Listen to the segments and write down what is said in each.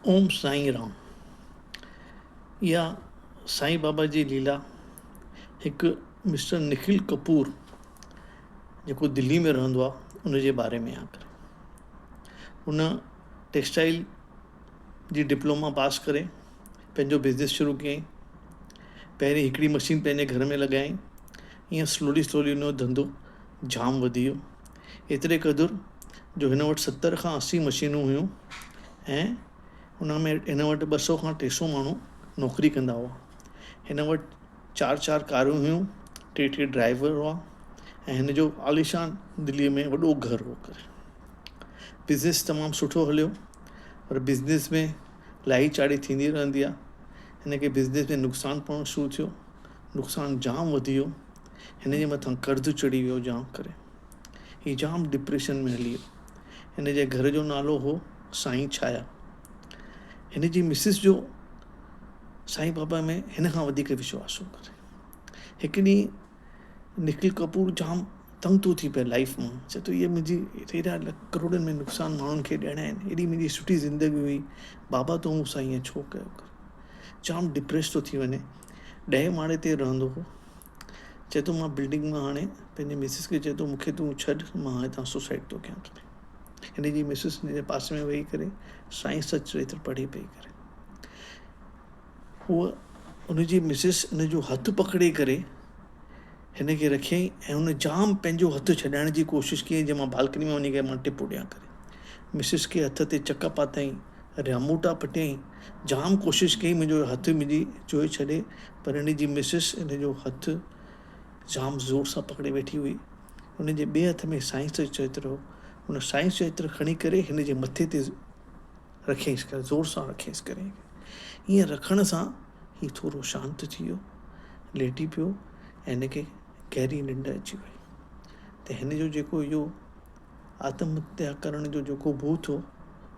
اوم سائين رام. اها سائين بابا جي ليلا هڪ مسٽر نکل ڪپور جيڪو دلي ۾ رهندو آهي ان جي باري ۾ آهي. هن ٽيڪسٽائل جي ڊپلوما پاس ڪري پنهنجو بزنس شروع ڪيائين. پهرين هڪڙي مشين پنهنجي گهر ۾ لڳايائين. ائين سلولي سلولي ان جو ڌنڌو جام وڌي ويو. ايتري قدر جو هن وٽ 70 کان 80 مشينون هيون ۽ ان ۾ هن وٽ 200 کان 300 ماڻهو نوڪري ڪندا هئا. هن وٽ چار چار ڪارون هيون، ٽي ٽي ڊرائيور هئا ۽ هن جو عاليشان دليء ۾ وڏو گهر هو. ڪري بزنس تمام سٺو هليو پر بزنس ۾ لاهي چاڙهي ٿيندي رهندي آهي. هن کي بزنس ۾ نقصان پوڻ شروع ٿيو. نقصان جام وڌي ويو. هن جي مٿان قرض چڙهي ويو جام ڪري هي جام ڊپريشن ۾ هلي ويو. هن جي گهر جو نالو هو سائين ڇايا. هن جي مسز جو سائين بابا ۾ هن کان وڌيڪ وشواس هو ڪري. هڪ ڏينهن نکل ڪپور جام تنگ ٿو ٿي پئي لائيف مان، چئي ٿو هيء منهنجي هيڏا ڪروڙن ۾ نقصان ماڻهن کي ڏيڻا آهن، هيڏي منهنجي سٺي زندگي هئي، بابا تو مون سان ائين ڇو ڪيو ڪري. جام ڊپريس ٿو ٿي وڃي. ڏهين ماڙي تي رهندو هو. چئي ٿو مان بلڊنگ مان هاڻي پنهنجي مسز کي چئي ٿو مون کي تون ڇڏ مان هاڻي تان سوسائيڊ ٿو ڪيان ڪري. هن جي مسز هن جي پاسي ۾ ويهي ڪري سائين سچ چريتر پڙهي پئي ڪري. هوء هن جي مسز هن جو هٿ پڪڙي ڪري هن کي رکيائين ۽ هن جام پنهنجو هٿ ڇڏائڻ جي ڪوشش ڪيائين جي مان بالڪني مان وڃي ڪري مان ٽپو ڏيان ڪري. مسز کي هٿ تي چڪ پاتائين، رياموٽا پٽيائين، جام ڪوشش ڪيائين منهنجو هٿ منهنجي جوء ڇڏي پر هن جي مسز هن جو هٿ جام زور سان پڪڙي ويٺي هئي. هن جي ٻئي هٿ ۾ سائنس جو چتر هو. هن سائنس جو چتر کڻي ڪري هن جي مٿي تي رکيائينس ڪري زور سان رکيائينس ڪري. ائين رکڻ سان هي ٿورو شانت ٿي ويو، ليٽي پيو ۽ هن کي گهري ننڊ اچي وئي ته هن جو جيڪو اهو آتم هتيا ڪرڻ جو جيڪو ڀوت هو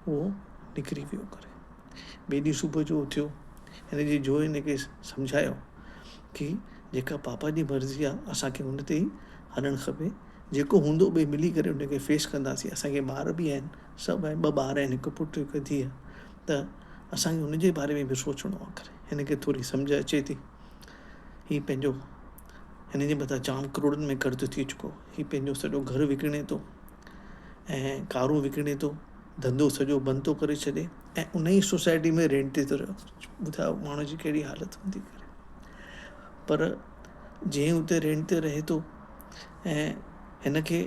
اهو نڪري ويو ڪري. ٻئي ڏينهن صبح جو اٿيو، هن جي جوء هن کي سمجهايو ڪي جيڪا پاپا جي مرضي آهي اسان کي ان تي ئي هلڻ کپي، جيڪو هوندو ٻئي ملي ڪري ان کي فيس ڪنداسين، اسان کي ٻار به آهن، سڀ آهن، ٻه ٻار آهن، هڪ پٽ هڪ ڌيء ته اسان کي ان جي باري ۾ به سوچڻو آهي ڪري. هن کي ٿوري سمجهه اچي ٿي. هي پنهنجو هن جي مٿان جام ڪروڙن ۾ قرض ٿي چڪو. هي پنهنجو سڄو گهر وڪڻي ٿو ۽ ڪارون وڪڻي ٿو، ڌنڌو سڄو بند ٿو ڪري ڇڏي ۽ ان ئي سوسائٽي ۾ رينٽ تي ٿو رهي. ٻڌايو ماڻهو جي ڪهڙي حالت هوندي ڪري. پر جيئن اتي رينٽ تي رهي ٿو ۽ هن کي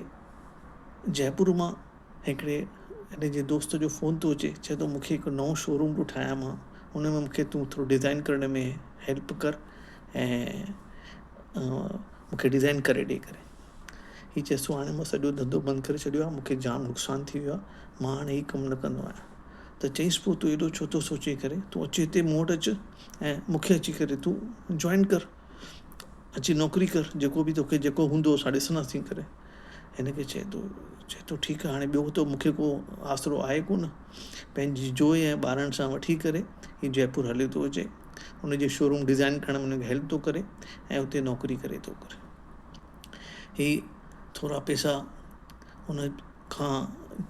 جئپور مان هڪڙي هن جي دوست جو فون ٿو اچي، چئي ٿو مون کي هڪ نئون شو روم ٿو ٺاهيان مان، ان ۾ مون کي تون ٿورو ڊزائن ڪرڻ ۾ هيلپ ڪر ۽ مون کي ڊزائن ڪري ڏي ڪري. هي چئيس ٿو هاڻي مان سڄو ڌنڌو بند ڪري ڇڏيو آهي، مون کي جام نقصان ٿي ويو آهي، مان هاڻي هي ڪم نه ڪندو آهيان. ته چئيس پوء تون ايڏو ڇو ٿو سوچين ڪري، تون اچ هتي مون وٽ اچ ۽ مون کي اچي ڪري تون جوائن ڪر، اچي نوڪري ڪر، جيڪو به توکي جيڪو هوندو اسان ڏسنداسين ڪري. هن کي چئي ٿو، چئي ٿو ٺيڪ آهي هاڻي ٻيو ته مون کي ڪو آسرو آهي ڪونه. پنهنجي جوء ۽ ٻارن سان وٺي ڪري هي جئپور هليو ٿو اچي. ان جي شو روم ڊزائن ڪرڻ ۾ هن کي هيلپ ٿو ڪري ۽ اتي نوڪري ڪري ٿو ڪري. هي ٿورا پئسا ان کان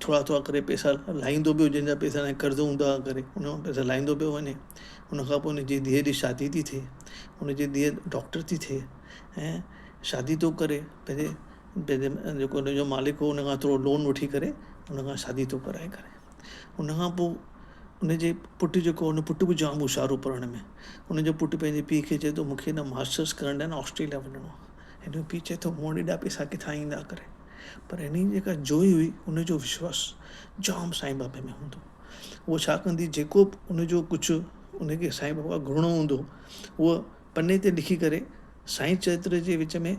ٿورا ٿورا ڪري پئسا لاهيندو پيو جنهن جا پئسا قرض هوندا هئا ڪري ان مان پئسا لاهيندو پيو وڃي. ان کان پوء هن جي ڌيء جي شادي ٿي ٿئي. ان جي ڌيء ڊاڪٽر ٿي ٿئي ۽ شادي ٿو ڪري پنهنجي پنهنجي جيڪو ان جو مالڪ هو ان کان ٿورو لون وٺي ڪري ان کان شادي ٿو ڪرائي ڪري. ان کان پوء ان جي پٽ جيڪو ان پٽ به جام هوشيار هو پڙهڻ ۾. ان جو پٽ پنهنجي پيء کي چئي ٿو مون کي نه ماسٽرس ڪرڻ لاء نه آسٽريليا وڃڻو آهي. هن جو پيء چئي ٿو مون وٽ ايڏا پئسا ڪٿان ايندا ڪري. پر هن جي جيڪا جوئي هئي ان جو وشواس جام سائين بابي ۾ هوندو هو. هوء ڇا ڪندي جيڪو به ان جو ڪجهه ان کي سائين بابا کان گهرڻو هوندو هو هوء پني تي لکي ڪري سائين چرتر جي وچ ۾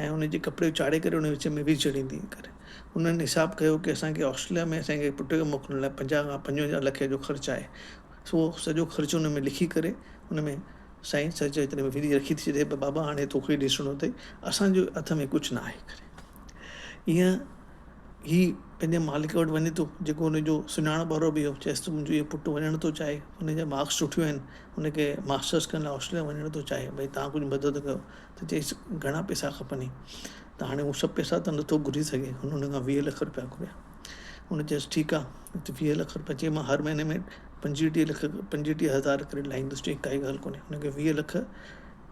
۽ ان جي ڪپڙي چاڙهي ڪري ان وچ ۾ وجهي ڇڏيندي هئي ڪري انهن حساب ڪيو ڪي اسان کي آسٽريليا ۾ اسان کي پٽ کي موڪلڻ لاء 50 کان 55 لک جو خرچ آهي سو سڄو خرچ ان ۾ لکي ڪري ان ۾ سائين سر چرتر ۾ وجهي رکي ٿي ڇڏي بابا هاڻي توکي ڏسڻو اٿئي اسان جو هٿ ۾ ڪجهه نه آهي ڪري ائين هي پنهنجي مالڪ وٽ وڃي ٿو، جيڪو هن جو سڃاڻپ وارو به هو، چيس ٿو منهنجو اهو پٽ وڃڻ ٿو چاهي، هن جا مارڪس سٺيون آهن، هن کي ماسٽرس ڪرڻ لاء آسٽريليا وڃڻ ٿو چاهي، ڀئي توهان ڪجهه مدد ڪيو ته چيس گهڻا پئسا کپنئي ته هاڻي هو سڀ پئسا ته نٿو گهري سگهي، هن هن کان 20 لک رپيا گهريا. هن چيس ٺيڪ آ ته 20 لک روپيا چي مان هر مهيني ۾ 35 لک 35 هزار ڪري لاهيندس چي ڪائي ڳالهه ڪونهي هن کي 20 لک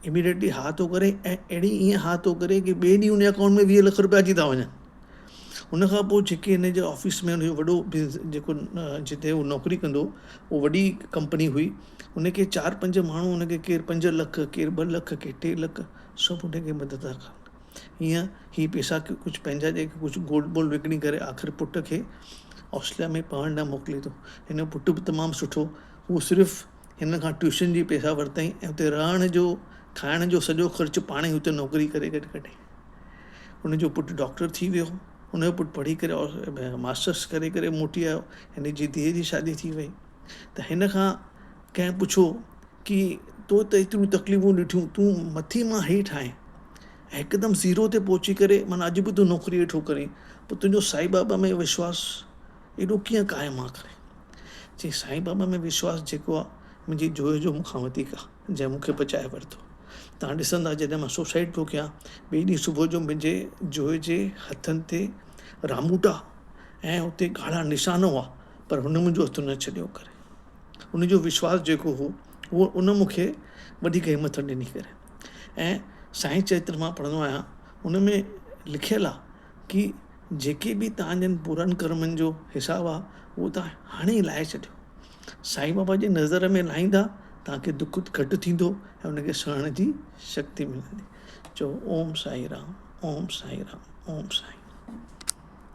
اميڊيٽلي ها ٿو ڪري ۽ اهڙي ائين ها ٿو ڪري ڪي ٻئي ڏينهن ان جي اڪائونٽ ۾ 20 لک روپيا اچي ٿا وڃن ان کان پوء جيڪي هن جي آفيس ۾ هن جو وڏو جيڪو جتي هو نوڪري ڪندو هو اهو وڏي ڪمپني هئي ان کي چار پنج ماڻهو ان کي ڪير 5 لک ڪير 2 لک ڪير 3 لک سڀ ان کي مدد ٿا ڪن هيئن هي پئسا ڪجهه پنهنجا جيڪي ڪجهه گولڊ بولڊ وڪڻي ڪري آخر پٽ کي آسٽريليا ۾ پڙهڻ لاء موڪلي ٿو. هن جو پٽ به تمام سٺو هو صرف هن کان ٽيوشن جي پئسا ورتائين ۽ اتي رهڻ جو کائڻ جو سڄو خرچ پاڻ ئي اتي نوڪري ڪري ڪري ڪڍي. هن جو پٽ ڊاڪٽر ٿي ويو. هن جو پٽ پڙهي ڪري ماسٽرس ڪري ڪري موٽي آيو. هن جي ڌيء جي شادي ٿي وئي ته هن کان ڪنهن پڇيو ڪي تو ته ايتريون تڪليفون ڏٺيون، تون مٿي مان هيٺ آئين ۽ هڪدم زيرو تي پهچي ڪري معنيٰ اڄ به تون نوڪري ويٺو ڪرين، پوء تنهنجو سائين بابا ۾ وشواس ايڏو ڪيئن قائم آ ڪري؟ چيائين سائين بابا ۾ وشواس جيڪو آ منهنجي جوء جو مون کان وڌيڪ آ، جنهن مون کي بچائي ورتو. توهان ڏسندا جڏهن مان سوسائيڊ پيو ڪيان، ٻئي ڏينهن صبح جو منهنجي جوء جي هٿن تي راموٽا ۽ اتي ڳاڙها نشان هئا، پر هن منهنجو هٿ نه ڇڏيو ڪري. ان جو وشواس جيڪو هو اهو ان مون کي وڌيڪ همٿ ڏني ڪري ۽ سائين چرتر مان پڙهندو آهيان ان ۾ لکيل آهي ڪي جيڪي به توهان جن برن ڪرمن جو حساب آهي اهو توهان هاڻي ئي لاهي ڇڏيو سائين بابا جي نظر ۾ لاهيندا توهان کي دک گهٽ ٿيندو ۽ ان کي سهڻ جي شڪتي ملندي چئو اوم سائين رام اوم سائين رام اوم سائين.